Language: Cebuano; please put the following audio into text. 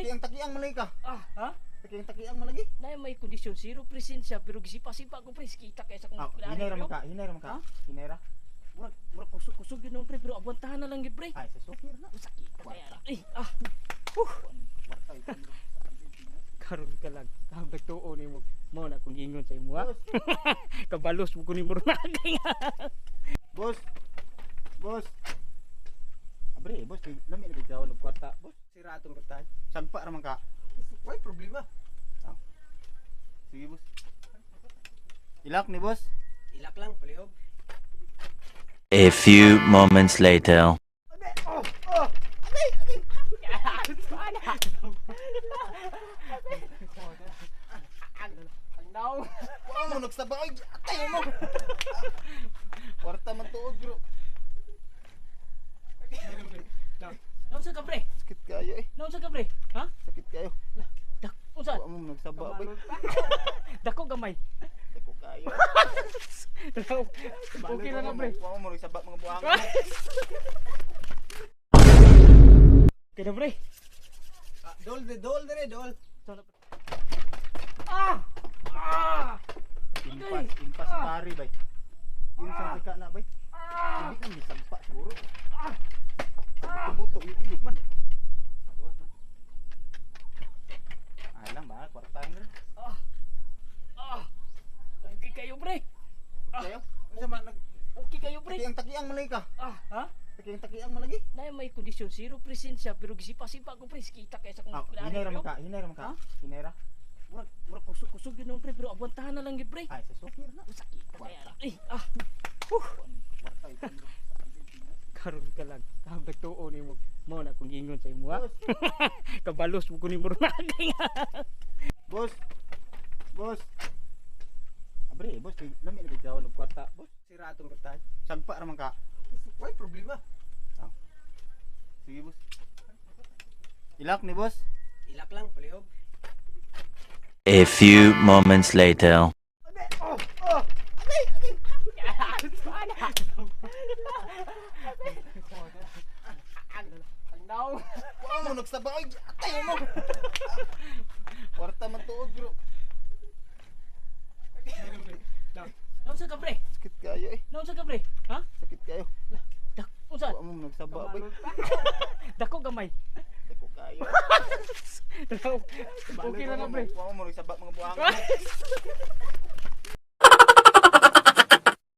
Takiang-takiang man lagi ka. Ah, ha? Takiang-takiang man lagi. Na may kondisyon zero presensya pero gisipa-sipa ko, pre, kita kay sa kong Ah, hinay ra man ka, hinay ra man ka. Ha? Hinay ra. Murag murag kusog-kusog yun pre, pero agwantahan na lang gid, pre. Ay, sa sukir na. Sakit kaya. Eh, ah. Kwarta ito. Karon ka lang. Ang nagtuo nimo. Mao na kung ingon sa imo ha. Boss. Kabalos mo kunin mo nagay nga. Boss. Boss. Abre, boss, lami na bitaw og kwarta, boss. Sira atong pertahan. Sagpa ra man ka. Way problema. Sige, boss. Ilak ni boss. Ilak lang palihog. A few moments later. Ang naong. Wa mo nagsaba oy, atay mo. Kwarta man tuod, bro. Naunsa ka, pre? Sakit kayo eh. Naunsa ka, pre? Ha? Sakit kayo. Dak unsa? Wa mo nagsaba bay. Dako gamay. Dako kayo. Okay na lang, pre. Wa mo nagsaba mga buhangin. Okay na, pre. Ah, dol de dol dire dol. Ah! Ah! Impas, impas sa pari bay. Yun sa sika na bay. Hindi ka misampa siguro. Buto uyog man. Ay lang ba, kwartahan na. Ah! Okay kayo, pre. Kayo? Unsa man nag Okay kayo, pre. takiang takiang man lagi ka. Ah, ha? Takiang takiang man lagi. Na may kondisyon zero presensya pero gisipa-sipa ko, pre, kita kay sa kong Ah, hinay ra man ka, hinay ra man ka. Ha? Hinay ra. Murag murag kusog-kusog yun pre, pero agwantahan na lang gid, pre. Ay, sa sukir na. Sakit kaya. Eh, ah. Kwarta ito. Karon ka lang. Ang nagtuo nimo. Mao na kung ingon sa imo ha. Boss. Kabalos mo kunin mo nagay nga. Boss. Boss. Abre, boss, lami na bitaw og kwarta, boss. Sira atong pertahan. Sagpa ra man ka. Way problema. Sige, boss. Ilak ni boss. Ilak lang palihog. A few moments later. Ang naong. Wa mo nagsaba oy, atay mo. Kwarta man tuod, bro. Naunsa ka, pre? Sakit kayo eh. Naunsa ka, pre? Ha? Sakit kayo. Dak unsa? Wa mo nagsaba bay. Dako gamay. Dako kayo. Okay na lang, pre. Wa mo nagsaba mga buhangin.